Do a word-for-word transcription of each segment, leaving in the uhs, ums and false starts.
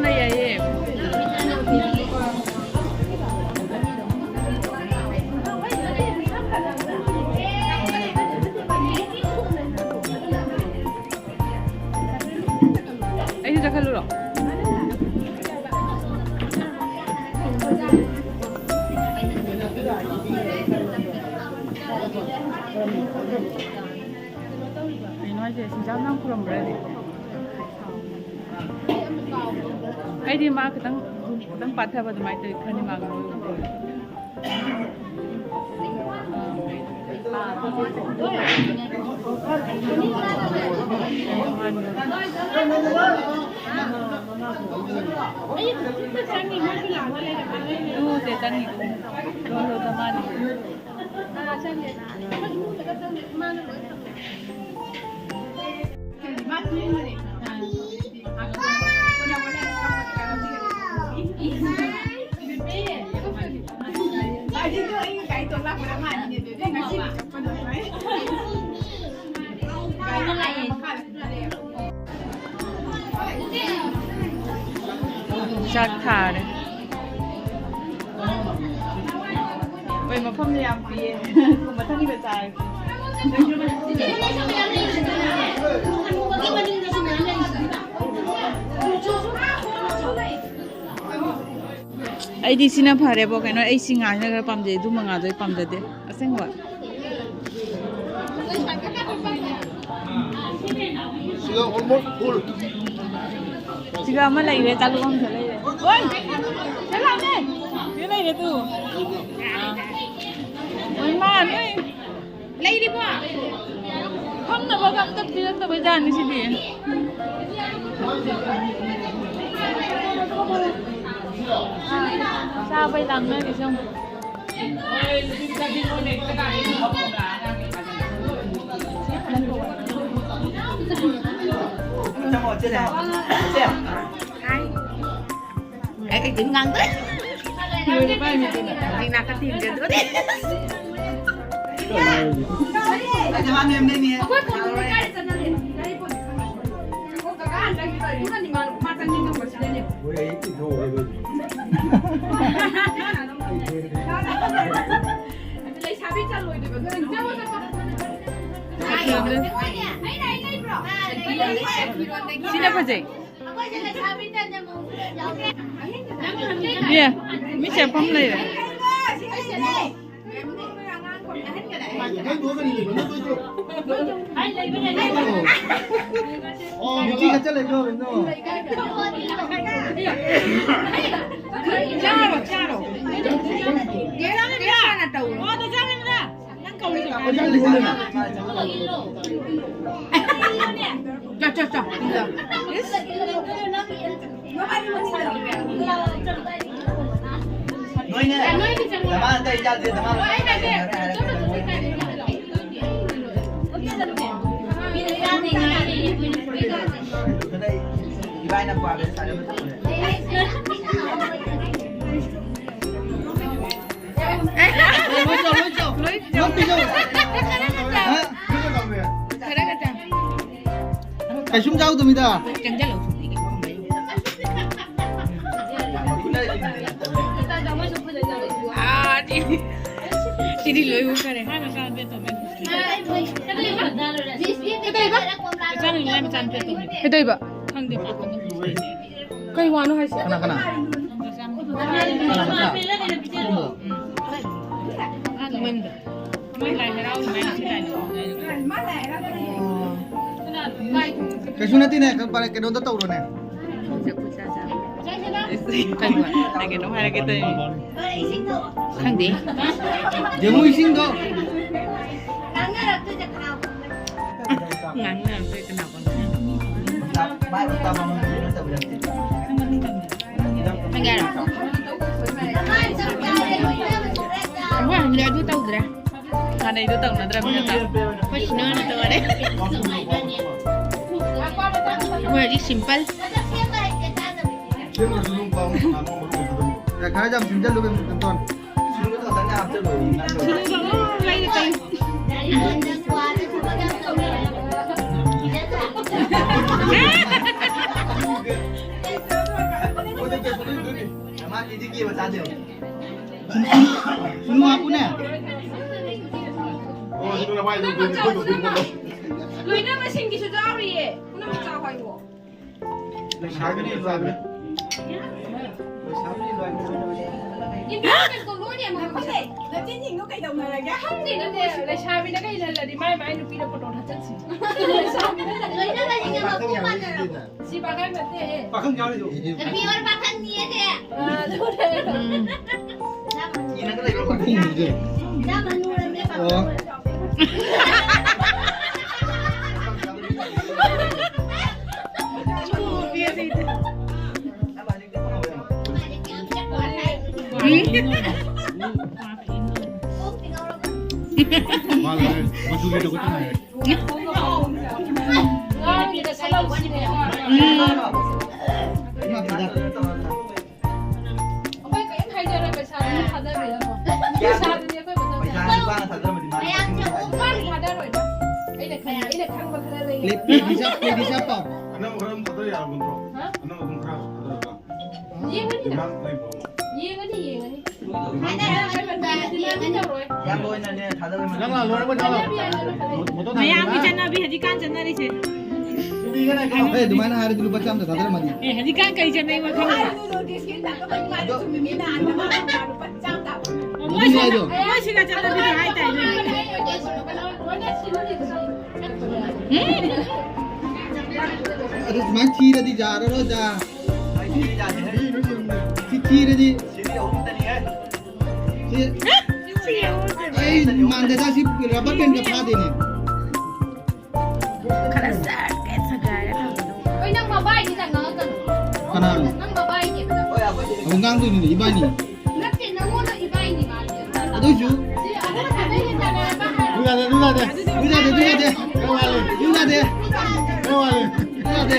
ꯂꯩ ꯌꯥꯏꯌꯦ꯫ ꯑꯩꯁꯨ ꯆꯠꯈꯜꯂꯨꯔꯣ? ꯀꯩꯅꯣ ꯍꯥꯏꯁꯦ, ꯁꯤꯡꯖꯥꯝ ꯌꯥꯝ ꯈꯨꯔꯝꯕ꯭ꯔꯥ? ꯑꯩꯗꯤ ꯃꯥ ꯈꯤꯇꯪ, ꯈꯤꯇꯪ ꯄꯥꯊꯕ ꯑꯗꯨꯃꯥꯏꯅ ꯇꯧꯋꯤ, ꯈꯔꯗꯤ ꯃꯥꯡꯉꯦ꯫ ꯇꯨ ꯆꯦ ꯆꯪꯉꯤꯗꯨ꯫ ꯂꯣꯏ ꯂꯣꯏꯗ ꯃꯥꯅꯤ꯫ ꯆꯥꯛ ꯊꯥꯔꯦ꯫ ꯍꯣꯏ, ꯃꯐꯝꯁꯦ ꯌꯥꯝ ꯄꯤꯛꯑꯦ꯫ ꯃꯊꯪꯒꯤꯗ ꯆꯥꯔꯁꯦ꯫ ꯑꯩꯗꯤ ꯁꯤꯅ ꯐꯔꯦꯕꯣ꯫ ꯀꯩꯅꯣ, ꯑꯩ ꯁꯤ ꯉꯥꯁꯤꯅ ꯈꯔ ꯄꯥꯝꯖꯩ, ꯑꯗꯨ ꯃꯉꯥꯗꯣ ꯑꯩ ꯄꯥꯝꯖꯗꯦ ꯑꯁꯦꯡꯕ꯫ ꯁꯤꯒ ꯑꯃ ꯂꯩꯔꯦ, ꯆꯥꯂꯨꯛ ꯑꯃꯁꯨ ꯂꯩꯔꯦ꯫ ꯍꯣꯏ, ꯁꯤ ꯂꯥꯛꯑꯣꯅꯦ꯫ ꯁꯤ ꯂꯩꯔꯦ ꯇꯨ꯫ ꯍꯣꯏ, ꯃꯥ ꯅꯣꯏ ꯂꯩꯔꯤꯕꯣ? ꯐꯝꯅꯕꯒ ꯑꯝꯇ ꯄꯤꯔꯛꯇꯕꯩ ꯖꯥꯠꯅꯤ ꯁꯤꯗꯤ꯫ ꯆꯥꯕꯩ ꯂꯥꯡꯅꯔꯤꯁꯦ ꯌꯦꯡꯉꯨ꯫ ꯑꯩ ꯀꯩꯝ ꯉꯥꯡꯗ꯭ꯔꯦ꯫ ꯍꯧꯖꯤꯛ ꯅꯥꯀꯟ ꯊꯦꯡꯖꯤꯟꯗ꯭ꯔꯗꯤ꯫ ꯑꯩꯈꯣꯏ ꯐꯣꯟꯗꯨꯗꯤ ꯀꯥꯏꯗ ꯆꯠꯅꯔꯦ? ꯀꯥꯏ ꯐꯣꯟꯗ ꯈꯪꯉꯦ? ꯑꯣ, ꯀꯀꯥ ꯍꯟꯗꯛꯀꯤ ꯇꯧꯔꯤ꯫ ꯃꯥ ꯆꯪꯅꯤꯡꯉꯝꯕꯁꯤꯗꯅꯦ꯫ ꯂꯩꯁꯥꯕꯤ ꯆꯜꯂꯣꯏꯗꯣꯏꯕ꯫ ꯁꯤꯅ ꯐꯖꯩ꯫ ꯌꯦ, ꯃꯤ ꯆꯦꯐꯝ ꯂꯩꯔꯦ꯫ ꯅꯨꯄꯤ ꯈꯛꯇ ꯂꯩꯕ꯭ꯔꯣ ꯀꯩꯅꯣ? ꯆꯥꯔꯣ, ꯆꯥꯔꯣ꯫ ꯅꯪ ꯀꯧꯔꯤꯗꯣ꯫ ꯆꯥ, ꯆꯥ, ꯆꯥ꯫ ꯅꯣꯏꯅꯦ꯫ ꯅꯃꯥꯅ ꯇꯧꯔꯤ ꯆꯥꯗ꯭ꯔꯤ, ꯅꯃꯥꯅ ꯇꯧꯔꯤ ꯆꯥꯗ꯭ꯔꯤ꯫ ꯏꯕꯥꯏꯅ ꯄꯥꯝꯃꯦ ꯁꯥꯔꯦ꯫ ꯂꯣꯏ ꯆꯥꯎ, ꯂꯣꯏ ꯆꯥꯎ꯫ ꯂꯣꯏ ꯆꯥꯎ꯫ ꯍꯥ? ꯈꯔ ꯈꯛꯇ꯫ ꯀꯩꯁꯨꯝ ꯆꯥꯎꯗꯃꯤꯗ꯫ ꯆꯪꯖꯜꯂꯣ꯫ ꯑꯥ, ꯁꯤ-, ꯁꯤꯗꯤ ꯂꯣꯏ ꯎꯈꯔꯦ꯫ ꯀꯩꯗꯧꯕ? ꯀꯩꯗꯧꯕ? ꯀꯩ ꯋꯥꯅꯣ ꯍꯥꯏꯁꯦ? ꯀꯅꯥ, ꯀꯅꯥ? ꯀꯅꯥ, ꯀꯅꯥ? ꯃꯣꯏ ꯂꯥꯏ ꯍꯔꯥꯎꯔꯤ ꯃꯌꯥꯝꯁꯤ ꯂꯥꯏ ꯍꯔꯥꯎꯔꯤ꯫ ꯀꯩꯁꯨ ꯅꯠꯇꯦꯅꯦ, ꯀꯩꯅꯣꯗ ꯇꯧꯔꯣꯅꯦ꯫ ꯀꯩꯅꯣ ꯍꯥꯏꯔꯛꯀꯦ ꯇꯧꯔꯤꯅꯦ꯫ ꯈꯪꯗꯦ꯫ ꯌꯦꯡꯉꯨ ꯏꯁꯤꯡꯗꯣ꯫ ꯉꯥꯡꯅꯔꯛꯇꯣꯏꯁꯦ ꯀꯅꯥ? ꯉꯥꯡꯅꯔꯛꯇꯣꯏ ꯀꯅꯥ? ꯅꯪ ꯌꯥꯔꯣ? ꯑꯩꯈꯣꯏ ꯍꯟꯗꯛ ꯑꯗꯨ ꯇꯧꯗ꯭ꯔꯦ꯫ ꯍꯥꯟꯅꯩꯗꯣ ꯇꯧꯅꯗ꯭ꯔꯕꯅꯤꯅ ꯇꯧ꯫ ꯑꯩꯈꯣꯏ ꯁꯤꯅ ꯑꯣꯏꯅ ꯇꯧꯔꯦ꯫ ꯑꯩꯈꯣꯏ ꯍꯧꯖꯤꯛ simple꯫ ꯈꯔ ꯌꯥꯝ ꯁꯤꯟꯖꯜꯂꯨ ꯀꯩꯅꯣ, ꯇꯣꯟ꯫ ꯁꯨꯅꯨ ꯍꯥꯞꯄꯨꯅꯦ꯫ ꯂꯣꯏꯅꯃꯛꯁꯤꯡꯒꯤꯁꯨ ꯌꯥꯎꯔꯤꯌꯦ꯫ ꯄꯨꯝꯅꯃꯛ ꯆꯥꯎ ꯍꯥꯏꯌꯣ꯫ ꯂꯩꯁꯥꯕꯤꯅ ꯂꯣꯏꯕꯅꯦ꯫ ꯂꯩꯁꯥꯕꯤꯅ ꯂꯣꯏꯕꯅꯦ꯫ ꯏꯟꯗꯤꯌꯥ ꯀꯩꯅꯣ ꯂꯣꯏꯅ ꯌꯥꯝ ꯍꯥꯞꯄꯁꯦ꯫ ꯅꯆꯤꯟꯁꯤꯡꯗꯣ ꯀꯩꯗꯧꯅꯔꯒꯦ? ꯈꯪꯗꯦ, ꯅꯠꯇꯦ꯫ ꯂꯩꯁꯥꯕꯤꯅꯒ ꯏꯜꯍꯜꯂꯗꯤ ꯃꯥꯏ ꯃꯥꯏ ꯅꯨꯄꯤꯗ ꯐꯣꯇꯣ ꯊꯥꯆꯠꯁꯤ꯫ ꯂꯩꯁꯥꯕꯤꯅ ꯂꯣꯏꯅꯃꯛꯁꯦ ꯃꯀꯨ ꯄꯥꯟꯅꯔꯕꯣ? ꯁꯤ ꯄꯥꯈꯪ ꯅꯠꯇꯦꯍꯦ꯫ ꯄꯥꯈꯪ ꯌꯥꯎꯔꯤꯗꯨ꯫ ꯅꯨꯄꯤ ꯑꯣꯏꯔ ꯄꯥꯈꯪꯅꯤꯌꯦ ꯁꯦ꯫ ꯑ, ꯑꯗꯨꯅꯦ꯫ ꯎꯝ꯫ ꯏꯅꯒ ꯂꯩꯕ꯭ꯔꯣ ꯄꯥꯈꯪ? ꯏꯅꯒ ꯂꯩꯕ꯭ꯔꯣ? ꯏꯅꯝꯃ ꯅꯨꯔꯝꯅꯦ ꯄꯥꯈꯪ ꯑꯣ꯫ ꯑꯣꯏꯔꯁꯨ꯫ ꯑꯩꯈꯣꯏ ꯀꯔꯤꯝ ꯍꯥꯏꯖꯔꯣꯏ, ꯄꯩꯁꯥꯗꯨꯅ ꯊꯥꯗꯕꯤꯔꯝꯃꯣ꯫ ꯄꯩꯁꯥꯗꯨꯅꯦ ꯑꯩꯈꯣꯏ ꯃꯊꯧ ꯇꯥꯏ꯫ ꯄꯩꯁꯥ ꯅꯨꯄꯥꯅ ꯊꯥꯗꯔꯝꯃꯗꯤ ꯃꯥꯅ ꯃꯌꯥꯝꯁꯦ ꯊꯥꯗꯔꯣꯏ꯫ ꯅꯨꯄꯥꯅ ꯊꯥꯗꯔꯣꯏꯗ꯫ ꯑꯩꯅ ꯈꯪ-, ꯑꯩꯅ ꯈꯪꯕ ꯈꯔ ꯂꯩꯌꯦ꯫ ꯂꯦꯞ-, ꯂꯦꯞ ꯔꯤꯖꯥꯕ, ꯂꯦꯞ ꯔꯤꯖꯥꯕ ꯄꯥꯎ꯫ ꯑꯅꯧꯕ ꯈꯔ ꯑꯗꯨꯝ ꯊꯥꯗ ꯌꯥꯔꯕ ꯅꯠꯇ꯭ꯔꯣ? ꯍꯥ? ꯑꯅꯧꯕ ꯑꯗꯨꯝ ꯈꯔ ꯊꯥꯗꯔꯒ꯫ ꯌꯦꯡꯉꯅꯤꯗ꯫ ꯗꯤꯃꯥꯟ ꯂꯩꯕ꯭ꯔꯣ? ꯌꯦꯡꯉꯅꯤ, ꯌꯦꯡꯉꯅꯤ꯫ ꯗꯤꯃꯥꯟ ꯇꯧꯔꯣꯏ꯫ ꯏꯌꯥꯝꯕ ꯑꯣꯏꯅꯅꯦ ꯊꯥꯗꯔꯣꯏ ꯃꯇꯝ꯫ ꯅꯪ ꯂꯥꯛ ꯂꯣꯏꯔꯕ ꯅꯠꯇ꯭ꯔꯣ? ꯃꯌꯥꯝꯒꯤ ꯆꯠꯅꯕꯤ ꯍꯧꯖꯤꯛꯀꯥꯟ ꯆꯠꯅꯔꯤꯁꯦ꯫ ꯑꯦ, ꯑꯗꯨꯃꯥꯏꯅ ꯍꯥꯏꯔꯗꯤ ꯂꯨꯄꯥ ꯆꯥꯝꯗ ꯊꯥꯗꯔꯝꯃꯗꯤ꯫ ꯑꯦ, ꯍꯧꯖꯤꯛꯀꯥꯟ ꯀꯔꯤ ꯆꯠꯅꯩ ꯃꯈꯜ? ꯑꯗꯨꯅꯦ ꯍꯥꯏꯗꯣ꯫ ꯃꯣꯏꯁꯤꯒ ꯆꯠꯅꯕꯤꯗꯣ ꯍꯥꯏꯇꯥꯏꯅꯦ꯫ ꯑꯗꯨ ꯁꯨꯃꯥꯏꯅ ꯊꯤꯔꯗꯤ ꯌꯥꯔꯔꯣꯏꯗ꯫ ꯁꯤ ꯊꯤꯔꯗꯤ꯫ ꯁꯤ, ꯑꯩ ꯃꯥꯟꯗꯦꯗ ꯁꯤ ꯔꯕꯔ ꯕꯦꯟꯒ ꯐꯥꯗꯦꯅꯦ꯫ ꯈꯔ ꯁꯥꯒꯦ, ꯁꯥꯒꯥꯏꯔ ꯊꯝꯕꯗꯣ꯫ ꯍꯣꯏ, ꯅꯪ ꯃꯕꯥꯏꯅꯤ ꯅꯪ ꯉꯥꯡꯉꯛꯀꯅꯨ꯫ ꯀꯅꯥꯅꯣ? ꯅꯪ ꯃꯕꯥꯏꯅꯦꯕ ꯅꯪ꯫ ꯑꯃꯨꯛ ꯉꯥꯡꯗꯣꯏꯅꯤꯅꯦ, ꯏꯕꯥꯏꯅꯤ꯫ ꯅꯠꯇꯦ, ꯅꯪꯉꯣꯟꯗ ꯏꯕꯥꯏꯅꯤ ꯃꯥꯜꯂꯦ꯫ ꯑꯗꯨꯏꯁꯨ꯫ ꯁꯤ ꯑꯃꯅ ꯊꯥꯗꯩ ꯂꯩꯇꯅ ꯌꯥꯗꯦ, ꯌꯥꯗꯦ, ꯌꯥꯗꯦ꯫ ꯌꯥꯗꯦ꯫ ꯌꯥꯗꯦ꯫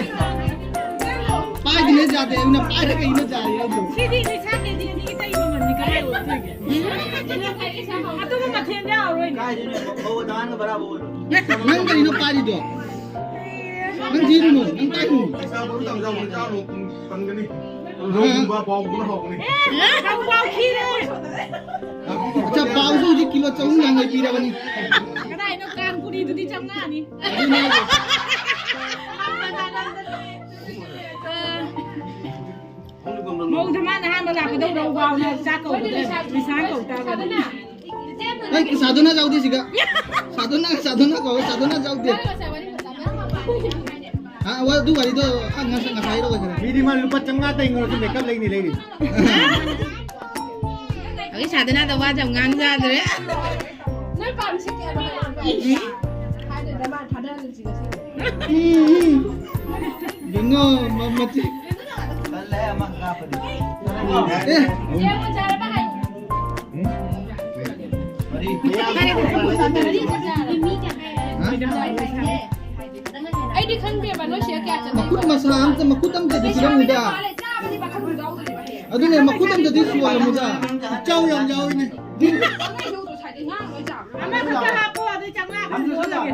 ꯄꯥꯏꯗ꯭ꯔꯤꯉꯩ ꯌꯥꯗꯦ, ꯑꯗꯨꯅ ꯄꯥꯏꯔꯒ ꯀꯩꯅꯣ ꯌꯥꯏ ꯍꯥꯏꯗꯣ꯫ ꯁꯤꯗꯤ ꯂꯩꯁꯥ ꯀꯦꯖꯤ ꯑꯅꯤꯒꯤ ꯇꯩ ꯃꯃꯜꯅꯤ ꯀꯗꯥꯏ ꯑꯣꯏꯗꯣꯏꯒꯦ? ꯑꯇꯣꯞꯄ ꯃꯊꯦꯜ ꯌꯥꯎꯔꯣꯏꯅꯦ꯫ ꯀꯥꯏꯗꯩꯅꯣ? ꯐꯧ ꯗꯥꯟꯒ ꯕꯔꯥꯕꯔ ꯑꯣꯏꯔꯣꯏ꯫ ꯅꯪ ꯀꯔꯤꯅꯣ ꯄꯥꯏꯔꯤꯗꯣ? ꯅꯪ ꯊꯤꯔꯨꯅꯨ, ꯅꯪ ꯄꯥꯏꯔꯨꯅꯨ꯫ ꯄꯩꯁꯥ ꯕꯣꯔ ꯇꯧꯖꯧ, ꯆꯥꯔꯨ, ꯄꯪꯒꯅꯤ꯫ ꯂꯧꯅꯤꯡꯕ ꯄꯥꯎꯗꯨꯅ ꯍꯧꯕꯅꯤ꯫ ꯑꯆꯥ, ꯄꯥꯎꯁꯨ ꯍꯧꯖꯤꯛ ꯀꯤꯂꯣ ꯆꯍꯨꯝ ꯌꯥꯡꯈꯩ ꯄꯤꯔꯕꯅꯤ꯫ ꯀꯗꯥꯏꯅꯣ ꯀꯥꯡ ꯄꯨꯔꯤꯗꯨꯗꯤ ꯆꯥꯝꯃꯉꯥꯅꯤ꯫ ꯑꯗꯨꯅꯦ ꯍꯥꯏꯁꯦ꯫ ꯃꯧꯗ ꯃꯥꯅ ꯑꯍꯥꯟꯕ ꯂꯥꯛꯄꯗ ꯎꯔꯧ ꯕꯥꯎꯅ ꯆꯥꯛ ꯀꯧꯕꯗ ꯂꯤꯁꯥꯡ ꯀꯧ ꯇꯥꯕꯅꯤ꯫ ꯑꯩ ꯁꯥꯗꯨꯅ ꯌꯥꯎꯗꯦ ꯁꯤꯒ꯫ ꯁꯥꯗꯨꯅ, ꯁꯥꯗꯨꯅ ꯀꯧꯋꯦ, ꯁꯥꯗꯨꯅ ꯌꯥꯎꯗꯦ꯫ ꯑꯥ, ꯋꯥ-, ꯑꯗꯨ ꯋꯥꯔꯤꯗꯣ ꯑꯥ, ꯉꯁꯥꯏ, ꯉꯁꯥꯏ ꯍꯥꯏꯔꯛꯑꯣ ꯀꯩꯅꯣ꯫ ꯃꯤꯗꯤ ꯃꯥ ꯂꯨꯄꯥ ꯆꯥꯝꯃꯉꯥ ꯇꯩꯉꯨꯔꯁꯨ ꯃꯦꯀꯞ ꯂꯩꯅꯤ ꯂꯩꯔꯤ꯫ ꯑꯩ ꯁꯥꯗꯨꯅꯗ ꯋꯥꯁꯦ ꯌꯥꯝ ꯉꯥꯡꯖꯗ꯭ꯔꯦ꯫ ꯅꯣꯏ ꯄꯥꯝꯃꯤꯁꯦ ꯀꯌꯥꯅꯣ? ꯍꯥꯏꯗꯣꯏꯗ ꯃꯥ ꯊꯥꯗꯍꯜꯂꯁꯤ ꯉꯁꯤ꯫ ꯎꯝ, ꯎꯝ꯫ ꯌꯦꯡꯉꯣ, ꯃ-, ꯃꯆꯤ-, ꯇꯜꯂꯦ, ꯑꯃ ꯀꯥꯞꯄꯗꯤ꯫ ꯑꯦ꯫ ꯌꯦꯡꯉꯣ, ꯌꯥꯔꯕ ꯍꯥꯏ꯫ ꯃꯔꯤ꯫ ꯍꯥ? ꯑꯩꯗꯤ ꯈꯪꯗꯦꯕ, ꯅꯣꯏ ꯁꯤꯗ ꯀꯌꯥ ꯆꯠꯅꯩ? ꯃꯈꯨꯠ ꯃꯁꯥ ꯑꯝꯇ, ꯃꯈꯨꯠ ꯑꯝꯇꯗꯤ ꯄꯤꯔꯝꯃꯨꯗ꯫ ꯆꯥꯕꯗꯤ ꯄꯥꯈꯠꯄ ꯌꯥꯎꯗ꯭ꯔꯤꯕ ꯍꯌꯦꯡ꯫ ꯑꯗꯨꯅꯦ, ꯃꯈꯨꯠ ꯑꯝꯇꯗꯤ ꯁꯣꯜꯂꯝꯃꯨꯗ꯫ ꯏꯆꯥꯎ ꯌꯥꯝ ꯌꯥꯎꯏꯅꯦ꯫ ꯑꯃꯈꯛꯇ ꯍꯥꯞꯄꯣ, ꯑꯗꯨ ꯆꯥꯝꯃꯉꯥ ꯑꯗꯨꯝ ꯌꯣꯜꯂꯒꯦ꯫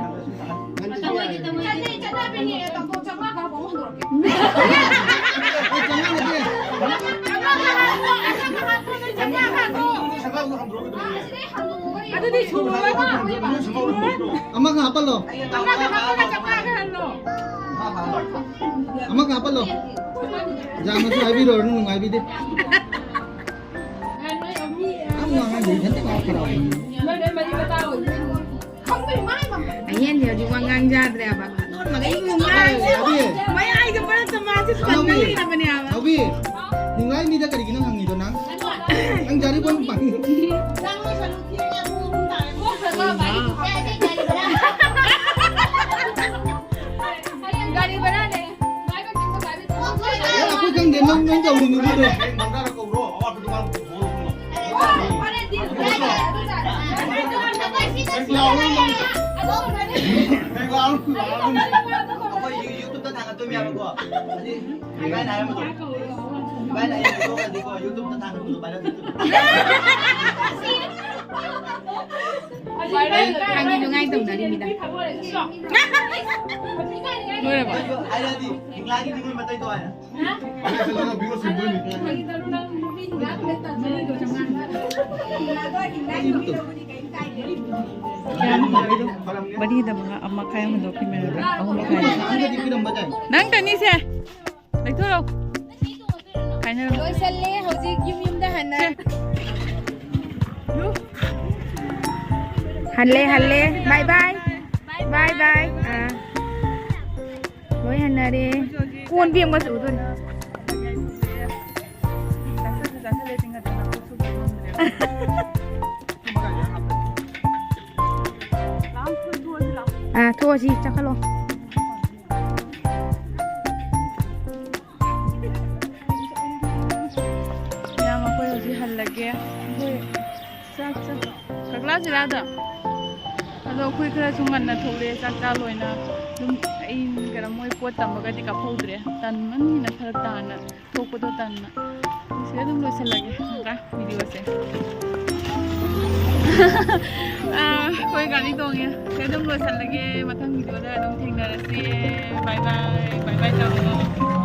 ꯆꯠꯅꯩ, ꯆꯠꯅꯕꯤꯅꯦ, ꯇꯥꯃꯣ, ꯆꯥꯝꯃꯉꯥ ꯈꯛ ꯍꯥꯞꯄꯣ, ꯑꯃꯨꯛ ꯍꯟꯗꯣꯔꯛꯀꯦ꯫ ꯑꯩ ꯆꯥꯝꯃꯉꯥ ꯅꯠꯇꯦ꯫ ꯆꯥꯝꯃꯉꯥ ꯈꯛ ꯍꯥꯞꯄꯣ, ꯑꯃꯈꯛ ꯍꯥꯞꯄꯣ, ꯆꯥꯝꯃꯉꯥ ꯈꯛ ꯍꯥꯞꯄꯣ꯫ ꯑꯗꯨꯗꯤ ꯁꯨꯔꯣꯏꯕ꯫ ꯑꯃꯒ ꯍꯥꯞꯄꯜꯂꯣ꯫ ꯑꯃꯒ ꯍꯥꯞꯄꯒ ꯆꯥꯝꯃꯉꯥ ꯈꯛ ꯍꯜꯂꯣ꯫ ꯑꯃꯒ ꯍꯥꯞꯄꯜꯂꯣ꯫ ꯌꯥꯝꯅꯁꯨ ꯍꯥꯏꯕꯤꯔꯨꯔꯅꯨ, ꯅꯨꯡꯉꯥꯏꯕꯤꯗꯦ꯫ ꯌꯥꯝ ꯉꯥꯡꯍꯟꯗꯦ, ꯏꯊꯟꯇ ꯉꯥꯡꯉꯛꯀꯗꯧꯕꯅꯤ꯫ ꯑꯍꯦꯟꯗꯤ ꯍꯧꯖꯤꯛ ꯋꯥ ꯉꯥꯡꯖꯗ꯭ꯔꯦꯕ꯫ ꯂꯣꯟꯃꯒ ꯑꯩ ꯉꯥꯡꯉꯦ꯫ ꯑꯕꯤ꯫ ꯃꯌꯥꯏꯗ ꯃꯔꯛꯇ ꯃꯥꯁꯦ ꯄꯟꯕ ꯂꯩꯔꯕꯅꯦꯕ꯫ ꯑꯕꯤ, ꯅꯤꯡꯂꯥꯏ ꯃꯤꯗ ꯀꯔꯤꯒꯤꯅꯣ ꯍꯪꯉꯤꯗꯣ ꯅꯪ? ꯅꯪ ꯖꯥꯔꯤꯕꯣꯟ ꯄꯪꯉꯤ꯫ ꯒꯥꯔꯤ ꯚꯔꯥꯅꯦ꯫ ꯑꯦ, ꯑꯩꯈꯣꯏ ꯈꯪꯗꯦ, ꯅꯪ, ꯅꯪ ꯇꯧꯔꯤꯅꯤ ꯑꯗꯨꯗꯣ꯫ ꯑꯩꯈꯣꯏ ꯌꯨ-, YouTube-ꯇ ꯊꯥꯒꯠꯇꯣꯏꯅꯦꯕꯀꯣ꯫ ꯑꯗꯨꯗꯤ ꯏꯕꯥꯏꯅ ꯍꯥꯏꯔꯝꯕꯗꯣ꯫ ꯏꯕꯥꯏꯅ ꯍꯌꯦꯡ ꯊꯣꯛꯑꯗꯤꯀꯣ, YouTube-ꯇ ꯊꯥꯒꯠꯄꯗꯣ ꯄꯥꯏꯔꯛꯈꯤꯗꯣꯏꯅꯦ꯫ ꯍꯥꯏꯗꯤ ꯅꯨꯡꯉꯥꯏ ꯇꯧꯅꯔꯤꯃꯤꯗ꯫ ꯂꯣꯏꯔꯕꯣ? ꯃꯔꯤꯗ ꯃꯉꯥ, ꯑꯃ ꯃꯈꯥꯏ ꯑꯃ ꯍꯟꯗꯣꯛꯈꯤꯕꯅꯦꯕ, ꯑꯍꯨꯝ ꯃꯈꯥꯏ꯫ ꯅꯪ ꯇꯅꯤꯁꯦ, ꯂꯩꯊꯣꯔꯛꯑꯣ꯫ ꯍꯥꯏꯅꯔꯣ꯫ ꯂꯣꯏꯁꯜꯂꯦ, ꯍꯧꯖꯤꯛ ꯌꯨꯝ ꯌꯨꯝꯗ ꯍꯟꯅ꯫ ꯁꯦ꯫ ꯍꯜꯂꯦ, ꯍꯜꯂꯦ꯫ ꯕꯥꯏ ꯕꯥꯏ꯫ ꯕꯥꯏ ꯕꯥꯏ꯫ ꯑꯥ꯫ ꯂꯣꯏ ꯍꯟꯅꯔꯦ꯫ ꯀꯣꯟ ꯐꯦꯡꯕꯁꯨ ꯎꯗꯣꯏꯅꯦ꯫ ꯑꯥ, ꯊꯣꯛꯑꯁꯤ, ꯆꯠꯈꯠꯂꯣ꯫ ꯃꯌꯥꯝ, ꯑꯩꯈꯣꯏ ꯍꯧꯖꯤꯛ ꯍꯜꯂꯒꯦ꯫ ꯑꯩꯈꯣꯏ ꯆꯥꯛ ꯆꯥ-, ꯀꯛꯂꯥꯁꯤꯔꯥꯗ? ꯑꯗꯣ ꯑꯩꯈꯣꯏ ꯈꯔꯁꯨ ꯉꯟꯅ ꯊꯣꯛꯂꯛꯑꯦ, ꯆꯥꯛ ꯆꯥ ꯂꯣꯏꯅ꯫ ꯑꯗꯨꯝ ꯑꯩ ꯀꯩꯅꯣ, ꯃꯣꯏ ꯄꯣꯠ ꯇꯝꯕꯒꯗꯤ ꯀꯥꯞꯍꯧꯗ꯭ꯔꯦ, ꯇꯟꯃꯟꯒꯤꯅ ꯐꯔꯛ ꯇꯥꯅ꯫ ꯊꯣꯛꯄꯗꯣ ꯇꯟꯅ꯫ ꯁꯤꯗ ꯑꯗꯨꯝ ꯂꯣꯏꯁꯤꯜꯂꯒꯦ, ꯅꯠꯇ꯭ꯔꯥ? ꯚꯤꯗꯤꯑꯣꯁꯦ꯫ ꯑꯥ, ꯑꯩꯈꯣꯏ ꯒꯥꯔꯤ ꯇꯣꯡꯉꯦ꯫ ꯁꯤꯗ ꯑꯗꯨꯝ ꯂꯣꯏꯁꯤꯜꯂꯒꯦ꯫ ꯃꯊꯪ ꯚꯤꯗꯤꯑꯣꯗ ꯑꯗꯨꯝ ꯊꯦꯡꯅꯔꯁꯤ꯫ ꯕꯥꯏ ꯕꯥꯏ꯫ ꯕꯥꯏ ꯕꯥꯏ ꯇꯧꯔꯣ꯫